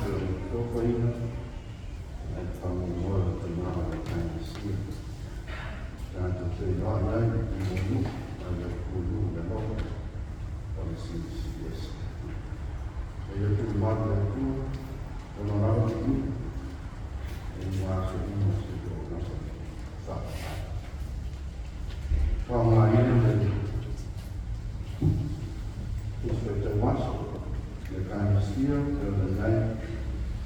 pei ona tofaina ai le faamoemoe o le tama o le Ekalesia. Tatou feiloai ai i le nuu ma le atunuu i le alofa o le Silisili Ese. Seia tuumalu le Atua, ona lava viiga, e uma aso uma seia oo lava i le faavavau. Faaaogaina le Tusi Faitau Aso i le Ekalesia e ona i ai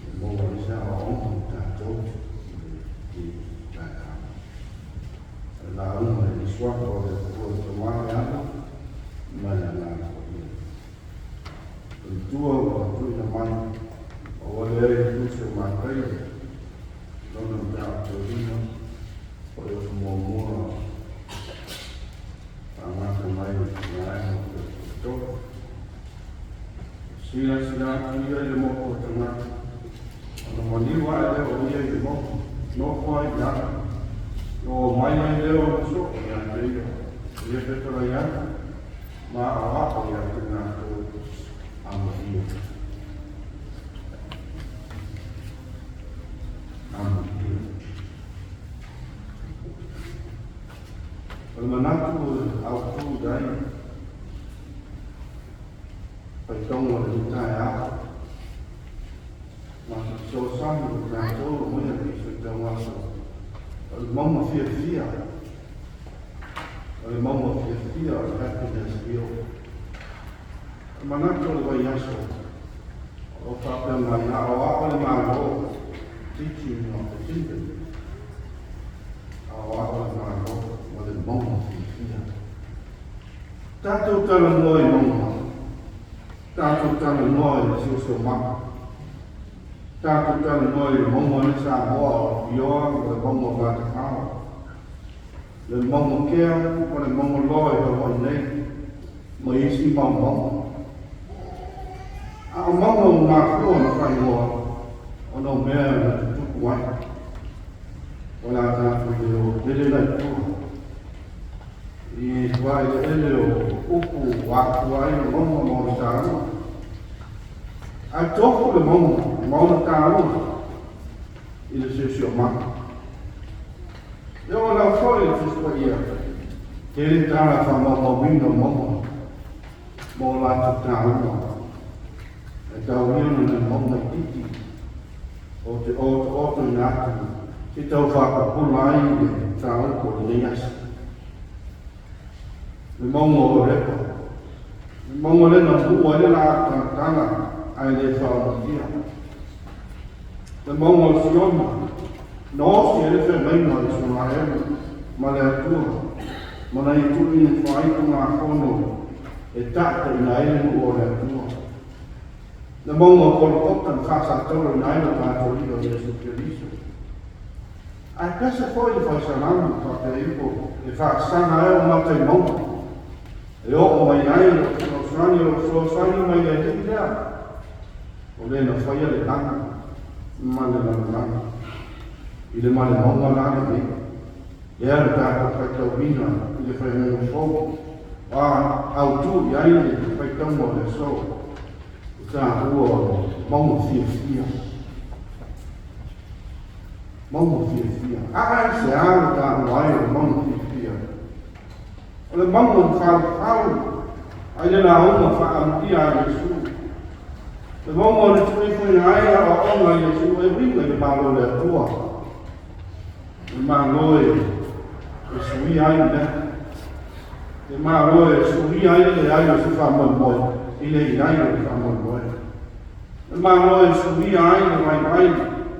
e maua ai se aoaoga mo tatou i lenei taeao. O le lauga i le Suafa o le Atua le Tama le Alo ma le Agaga Paia. O le tua ua tuuina mai, o ua leai le Tusi o Mataio, lona mataupu 5, o le oso muamua faagata mai le vaega o le tolu. Silasila atu ia i le motu o tagata, ona maliu ae lea o ia i le motu, nofo ai i lalo. Na oo mai ai lea o le soo ia te ia, ia fetalai atu, ma aoao ia te latou amuia. Amuia. O le manatu autu i ai faitauga o lenei taeao, ma se fesoasoani o tatou o mai le faitau aso, o le mauga fiafia, o le mauga fiafia o le Happiness Hill. O le manatu o le vaiaso, o lo o faapea mai, aoao le Malo, teaching of the kingdom. Aoao le Malo ma le mauga fiafia. Tatou talanoa i mauga, tatou talanoa i le siosiomaga, tatou talanoa i le mauga le Samoa o Ioa ma le mauga o Matafao, le mauga Kea ma le mauga Loa i Hawaii nei, ma isi mau mauga. A o mauga ua mafua ona faaigoa ona o mea na tutupu ai. O le a tatou le o tele la i tua. I vaeleele o upu ua afua ai le mauga ma ona taua. Ae tofu le mauga ma ona taua i le siosiomaga. E oo lava foi le Tusi Paia, tele tala faamaumauina o mauga ma o latou taua. E taulia ona nai mauga itiiti o te otootoina atu se tau faapupula ai le mataupu o lenei aso. Le mauga o Horepa, le mauga lea na mu'u ai le laau talatala ae le faaogatia. Le mauga o Siona, na osi ai le feagaiga a Isaraelu ma le Atua, ma na ia tuuina ifo ai Tulafono e taitaina ai le nuu o le Atua. Le mauga o Kolokota na faasataulaina ai lo tatou Alii o Iesu Keriso. Ae pese foi le fai Salamo faapea ifo e faasaga ai o mata i mauga, e oo mai ai lou fesoasoani, o lou fesoasoani mai le Alii lea, o le na faia le lagi ma le lalolagi. I le ma le mauga la lenei, lea na tatou faitauina i le faigaiga fou, a autu i ai le faitauga o le aso, e taua o le mauga fiafia. Mauga fiafia. A aisea le taua ai o le mauga fiafia? O le mauga na falufalu ai le lauga faaamuia a Iesu. Le mauga na tuuifoina ai aoaoga a Iesu e uiga i le Malo o le Atua. Le Malo e suia ai mea. Le Malo e suia ai le leai o se faamoemoe i le i ai o le faamoemoe. Le Malo e suia ai le vaivai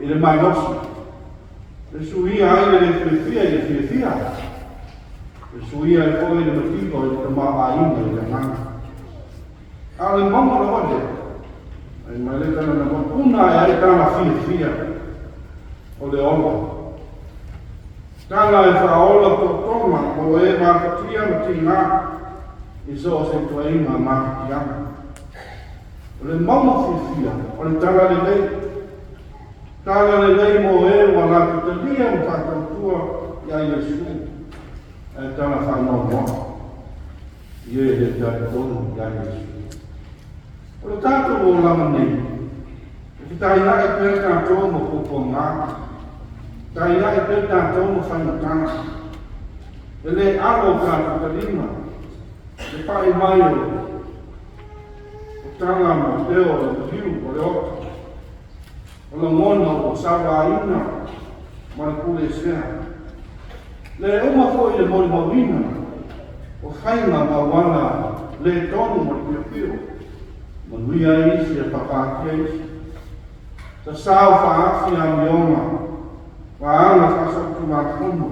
i le malosi. E suia ai le le fiafia i le fiafia. E suia ai foi le mativa i le tamaoaiga i le agaga. A o le mauga lava lea, ai mai le tala na mapuna ae ai tala fiafia o le ola. Tala e faaola totoga mo e mafatia ma tigā i so o se ituaiga mafatiaga. O le mauga fiafia o le tala lelei. Tala lelei mo e ua latou talia ma faatautua iā Iesu, ae tala faanoanoa i e le talitonu iā Iesu. O le tatou olaga nei, e Fetaina'i pea tatou ma puapuaga, fetaina'i pea tatou ma faigata. E le alo o tatou taliga, le pa'i mai o tala ma leo o le maliu o le ota, o lagona ua sauaina ma le pulesea. Le uma foi le molimauina o faiga ma auala le tonu ma le piopio, manuia ai isi e papaatia isi. Sasao faaafi amioga, vaega faasolitulafono,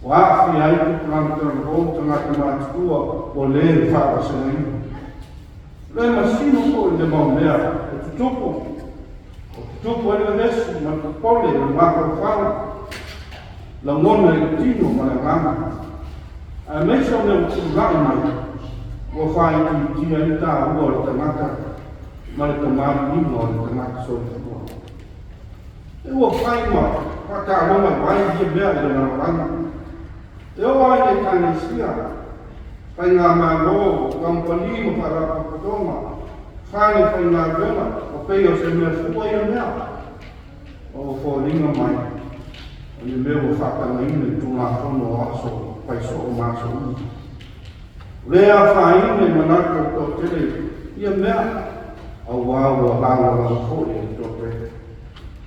ua aafia ai tupulaga talavou ma tagata matutua ua le faavasegaina. O le masino foi le mau mea e tutupu, o tutupu ai le vevesi ma le popole o le mafaufau, lagona i le tino ma le agaga, aemaise o mea ua tulai mai, ua faaitiitia ai le taua o le tagata ma le tamaliliga o le tagata soifua. E ua fai ma faataaloga i vai ia mea i le lalolagi. E oo lava i le Ekalesia, faigamalo, kamupani ma faalapotopotoga, fale faigaluega, ua pei o se mea fua ia mea. Ma ua foliga mai, o ni mea ua faatagaina i Tulafono o aso faisoo ma aso uma. O lea e afaina i manatu o le toatele ia mea, auā ua lagolago foi e le toatele.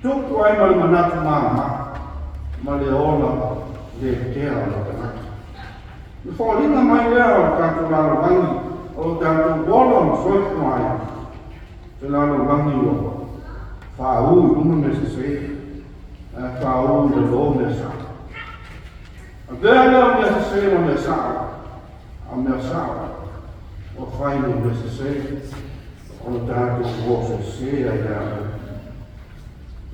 Tupu ai ma le manatu mama ma le ola le tea o le tagata. Le foliga mai lea o le tatou lalolagi o lo tatou ola ma soifua ai, se lalolagi ua faaū i luga mea sese, ae faaū i lalo mea sao. Avea lea o mea sese ma mea sao, a o mea sao ua fai ma mea sese, ona tatou o sese ai lea.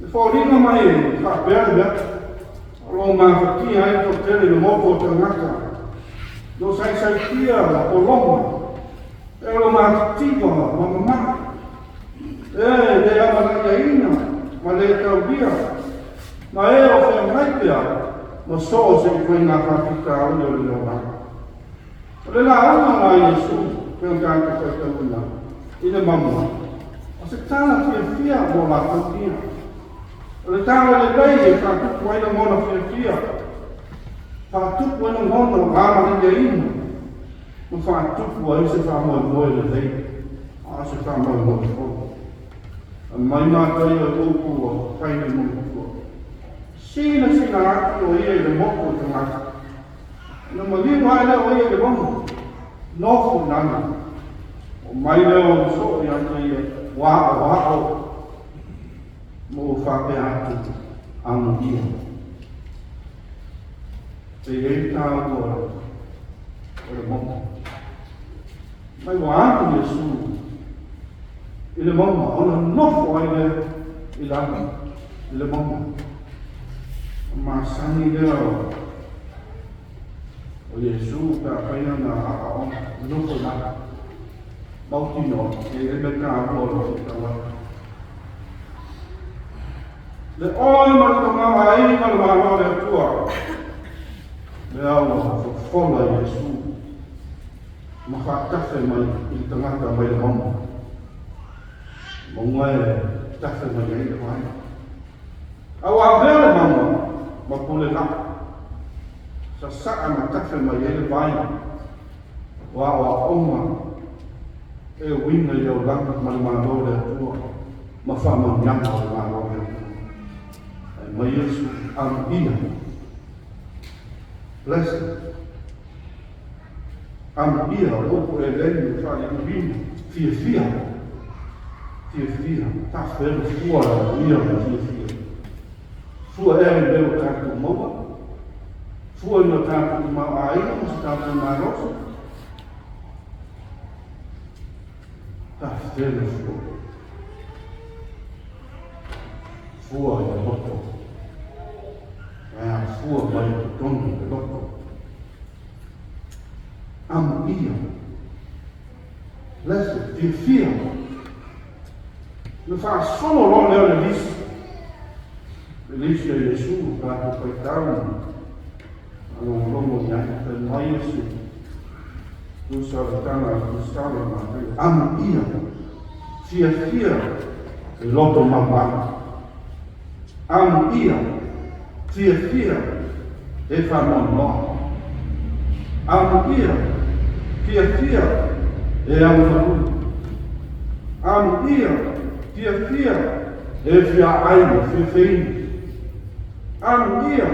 Le foliga mai e faapea le mea, o lo o mafatia ai le toatele i le motu o tagata, lo saisaitia ma pologa, e lo matitiva ma mama'a, e le amanaiaina ma le taulia, ma e o feagai pea ma so o se ituaiga faafitauli o le olaga. O le lauga la a Iesu pei ona tatou faitauina i le mauga, o se tala fiafia mo latou ia. O le tala lelei e faatupu ai lagona fiafia, faatupu ai lagona o amanaiaina, ma faatupu ai se faamoemoe lelei, a o se faamoemoe fou. Aumai Mataio e upu ua fai nei matua. Sinasina atu o ia i le motu o tagata. Ona maliu ae lea o ia i le mauga, nofo i lalo. O mai lea o soo ia te ia, ua aʻoaʻo ma ua faapea atu, Amuia. E i ai le taua o le mauga. Mai ua alu Iesu i le mauga, ona nofo ai lea i lalo i le mauga. Masani lea o Iesu pe a fai ana aoaoga, nofo i lalo. Mautinoa, e i ai mea taua o lo o faitau ai. Le oe ma le tamaoaiga o le Malo o le Atua, lea ua fofola Iesu ma faatafe mai i le tagata mai le mauga. Mauga e tafe mai ai le vai. A ua avea le mauga ma pule laa, sasaa ma tafe mai ai le vai o aoaoga e uiga i le olaga ma le Malo o le Atua ma faamanuiaga o le Malo o le Atua. Ae mai Iesu, amuia. Blessed. Amuia o le upu eleni o faaliliuina, fiafia. Fiafia, tafelo fua le amuia ma fiafia. Fua ea i mea ua tatou maua, fua i lo tatou tamaoaiga ma se tatou malosi, tafelo fua. Fua i le loto. Ae a fua mai i totonu i le loto. Amuia. Blessed, fiafia. Na faasolo loa lea o le lisi. Le lisi a Iesu, tatou faitau, faalogologo i ai, fai mai Iesu, tusa o le tala a le Tusitala i Mataio, amuia, fiafia. E loto maumau. Amuia, fiafia, e faanoanoa. Amuia, fiafia, e alumalu. Amuia, fiafia, e fiaai ma fiafeina. Amuia,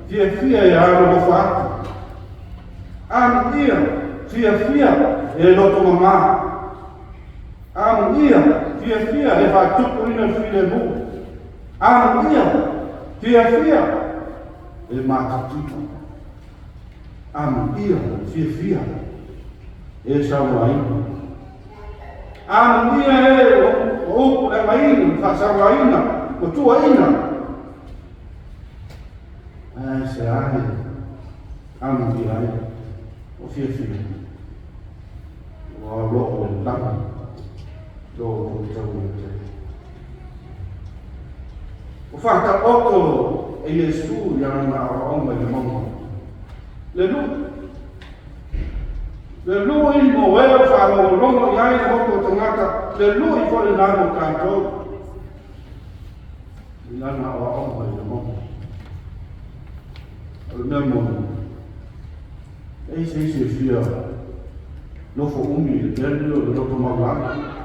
fiafia e alolofa atu. Amuia, fiafia, e loto mamā. Amuia, fiafia e faatupuina le filemu. Amuia, fiafia e matitiva. Amuia, fiafia e sauaina. Amuia e o upu le againa, faasauaina, o tuaina. Ae se ae, amuia ai, o fiafia. Ua loo i lagi lo outou taumaite. Ua faataoto e Iesu i lana aoaoga i le mauga. Le lui. Le lui mo e o faalogologo i ai le motu o tagata, le lui foi lena mo tatou. I lana aoaoga i le mauga. O le mea moni, e i se isi e fia nofo umi i le mea lenei o le loto maualalo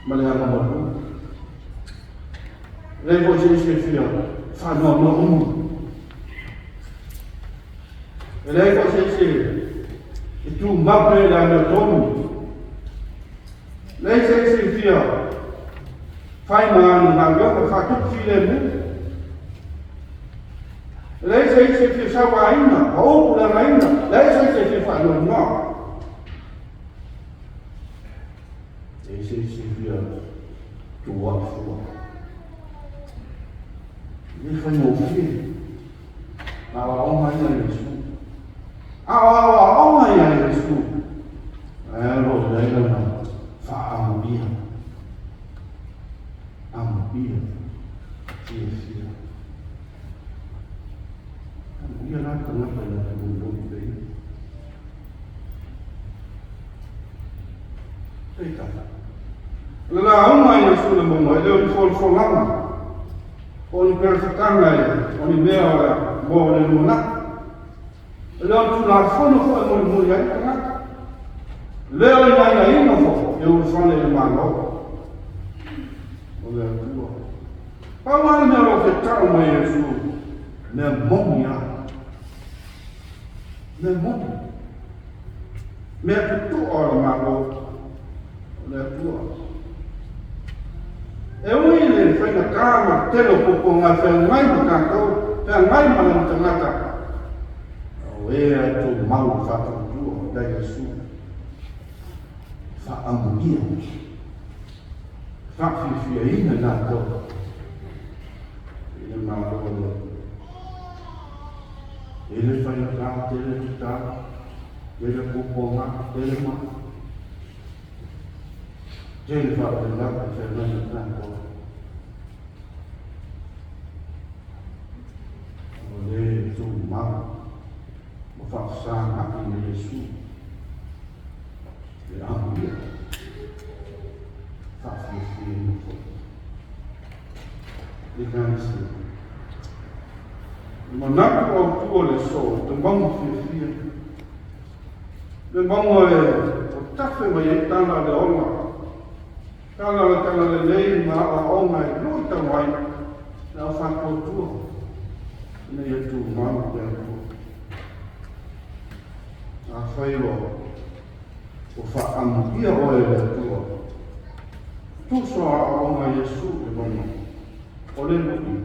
ma le agamalu. E leai foi se isi e fia faanoanoa umi. E leai foi se isi e tumau pea i le amiotonu. E leai se isi e fia fai ma ana galuega e faatupu filemu. E leai se isi e fia sauaina, ma upu leagaina, leai se isi e fia faanoanoa. Leai se isi e fia tuuai fua. E le faigofie. A o aoga ia Iesu. A o aoga ia Iesu. Ae o lo o i ai lana faaamuia. Amuia. Fiafia. Amuia la tagata i le lulu pei. Peitai. O le lauga i Iesu le mauga, e le o ni folafolaga, po o ni perofetaga e o ni mea o le mo le lumanai. E le o ni tulafono foi e mulimuli ai le tagata. E le o ni aiaiga foi e ulufale i le Malo o le Atua. Pau lava le mea o lo o fia tau mai e Iesu, mea moni lava. Mea moni. Mea tutua o le Malo o le Atua. E ui i le faigata ma le tele o puapuaga e feagai ma tatou, feagai ma lana tagata, o e a tumau le faatuatua ia Iesu, faaamuia, faafiafiaina i latou i le Malo o le Atua. E le faigata, tele tatalo, tele puapuaga, tele ma tele faalavelave e feagai ma tatou. O le tumau ma faafesaga'i ma Iesu e amuia faafiafiaina foi. Ekalesia. Le manatu autu o le aso, te mauga fiafia. Le mauga e o tafe mai ai tala le ola. Tala o le talalelei ma aoaoga e lui tau ai le au faatuatua ina ia tumau le Atua. Afai ua faaamuia oe e le Atua, tusa o aoaoga a Iesu i le mauga, o le lui,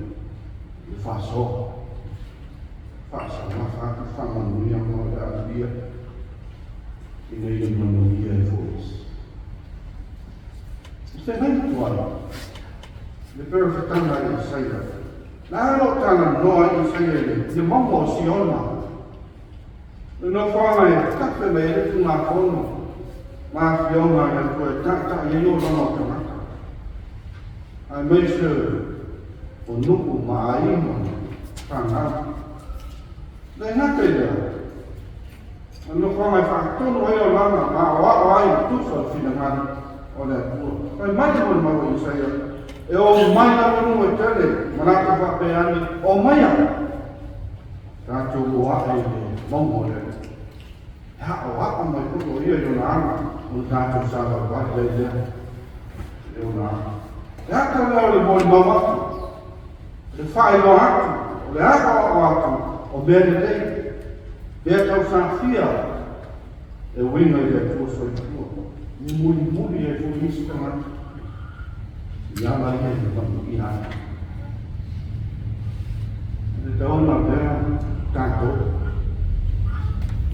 le faasoa, faasagafa atu faamanuia ma le amuia ina ia manuia ai foi isi. I feagai atu ai le perofetaga a Isaia, na lo talanoa ai Isaia i le mauga o Siona, le nofoaga e tafe mai ai le Tulafono ma afioga a le Atua e taitai ai olaga o tagata, aemaise o nuu ma aiga ma fanau. Le gata i lea, o le nofoaga e faatonu ai olaga ma aoao ai i tusa o le finagalo. o le Atua. Fai mai le molimau a Isaia, e o mai lava luga i tele, ma latou faapea ane, Omaia, tatou o ae i le mauga o le Alii. E aoao mai foi o ia i ona aga, ona tatou savavali ai lea i ona aga. Le ata lea o le molimau atu, le faailoa atu, o le aoao atu o mea lelei, mea tausafia e uiga i le Atua soifua, mulimuli ai foi isi tagata i ala ia e manuia ai. E tatau ona avea tatou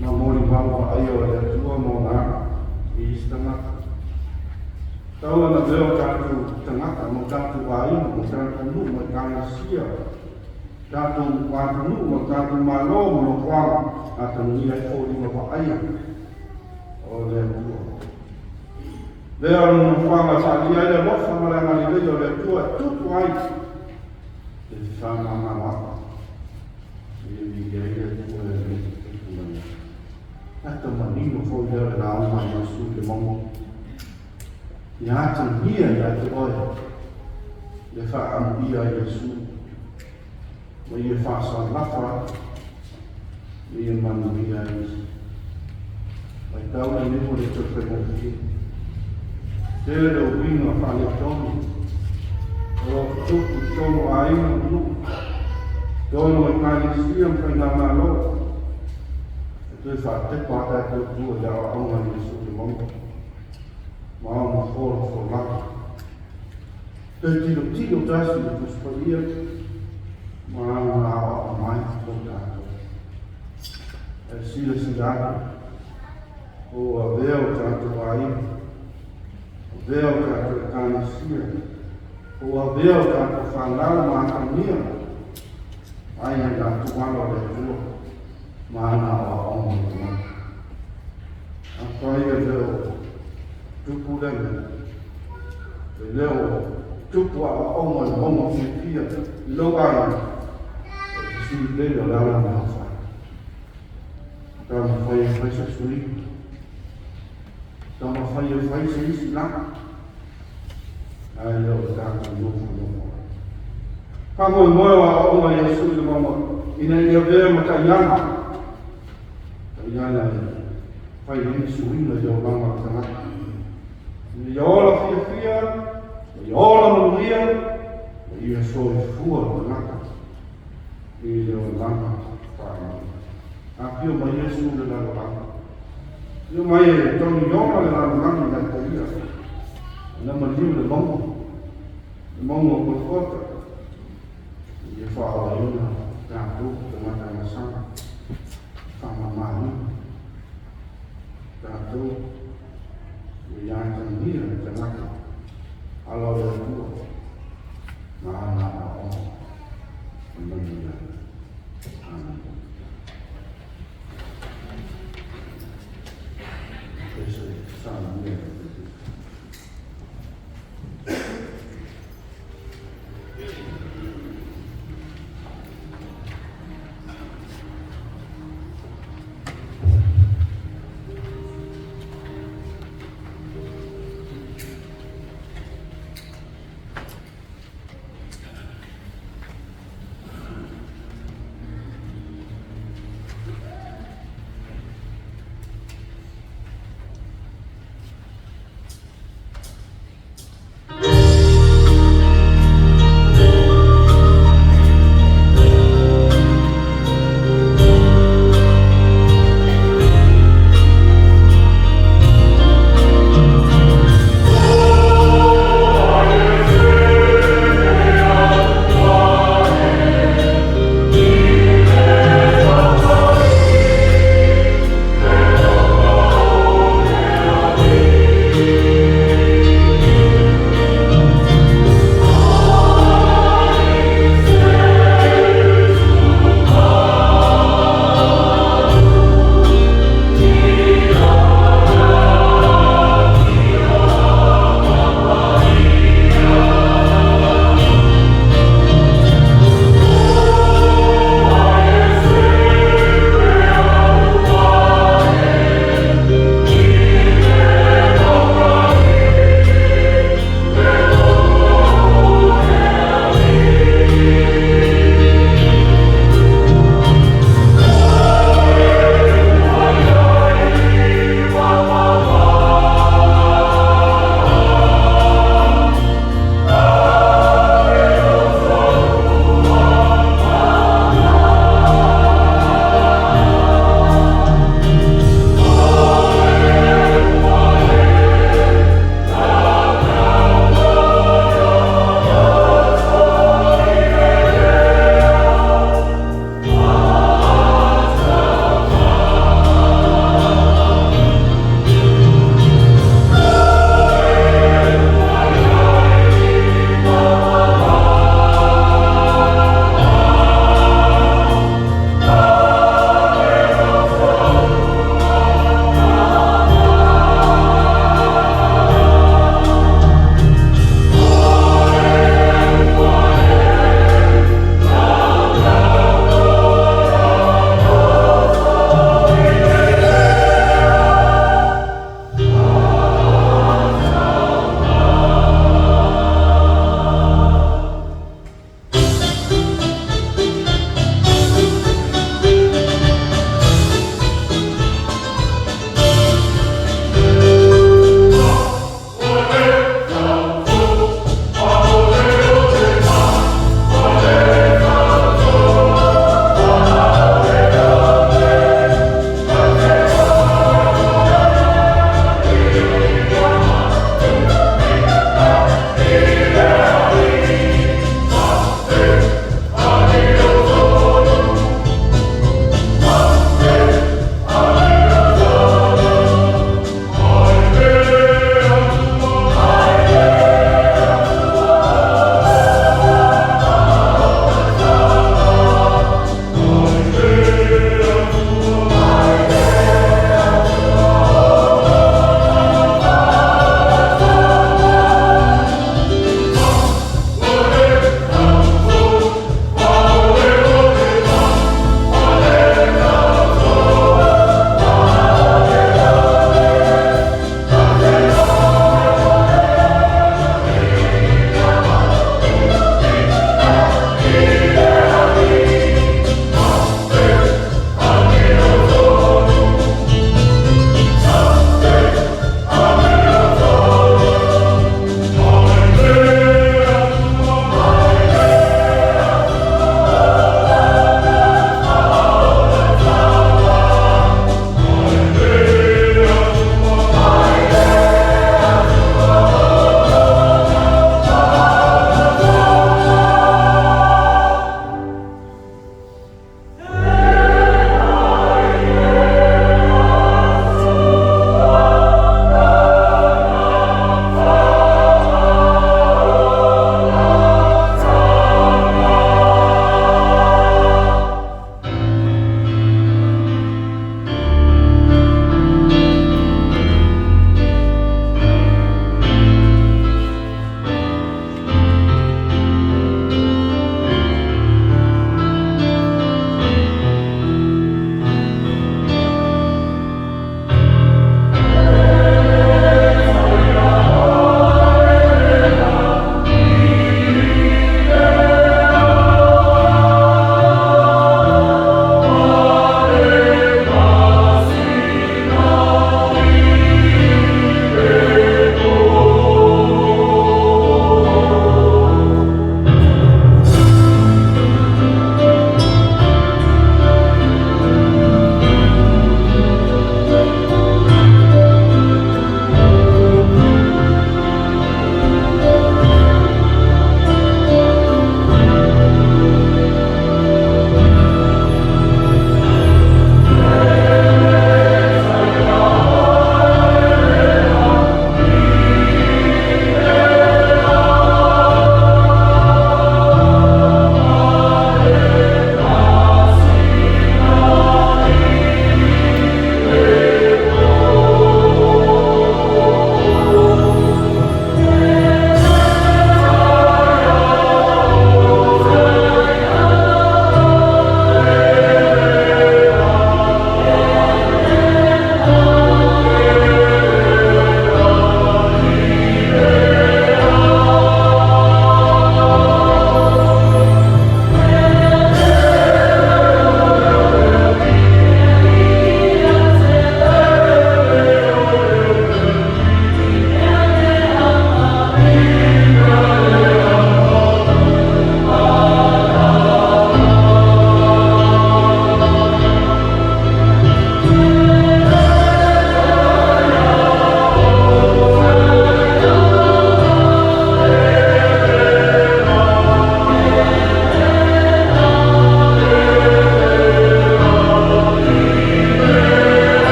ma molimau vaaia o le Atua ma ona aga i isi tagata. Tatau ona avea o tatou tagata ma o tatou aiga ma o tatou nuu ma ekalesia, tatou atunuu ma tatou Malo ma nofoaga atagia ai foliga vaaia o le Atua. Lea o le nofoaga e faaalia ai le alofa ma le agalelei o le Atua e tupu ai le fefaamagaloaga. E viia ai le Atua e le tupu mai ai. Ata manino foi lea o le lauga a Iesu i le mauga. Ia atagia ia te oe le faaamuia a Iesu ma ia faasalafa atu ma ia manuia ai isi. Matau lenei mo le toe faigofie. Tele le uiga faaletonu o lo o tutupu i totonu o aiga ma nuu, totonu o ekalesia ma faigamalo. E toe faatepa a tatou tua i le aoaoga a Iesu i le mauga ma ona folafolaga. Toe tilotilo tasi i le Tusi Paia ma ana aoao mai mo tatou. Ae silasila atu, o avea o tatou aiga, avea o tatou ekalesia, o avea o tatou fanau ma atagia ai i latou ala o le Atua ma ana aoaoga mai. Afai e le o tupu lea mea, e le o tupu aoaoga i le mauga fiafia i lou aiga, o le fesili tele o le a la mea o fai. Taumafai e fai se suiga. Taumafai e fai se isi la. Ae le o tatou nofonofo ai. Faamoemoe o aoaoga a Iesu i le mauga ina ia avea ma taiala. Taiala e fai ai ni suiga i le olaga o le tagata. Ina ia ola fiafia, ina ia ola manuia, ma ia soifua le tagata i le olaga faamanuia. Afio mai Iesu i le lalolagi. Afio mai e togioga le lalolagi ia te ia. Na maliu le mauga, le mauga o Golgota, ia faaolaina tatou tagata gasala, faamamaina tatou ua ia atagia le tagata ala o le Atua ma ana aoaoga.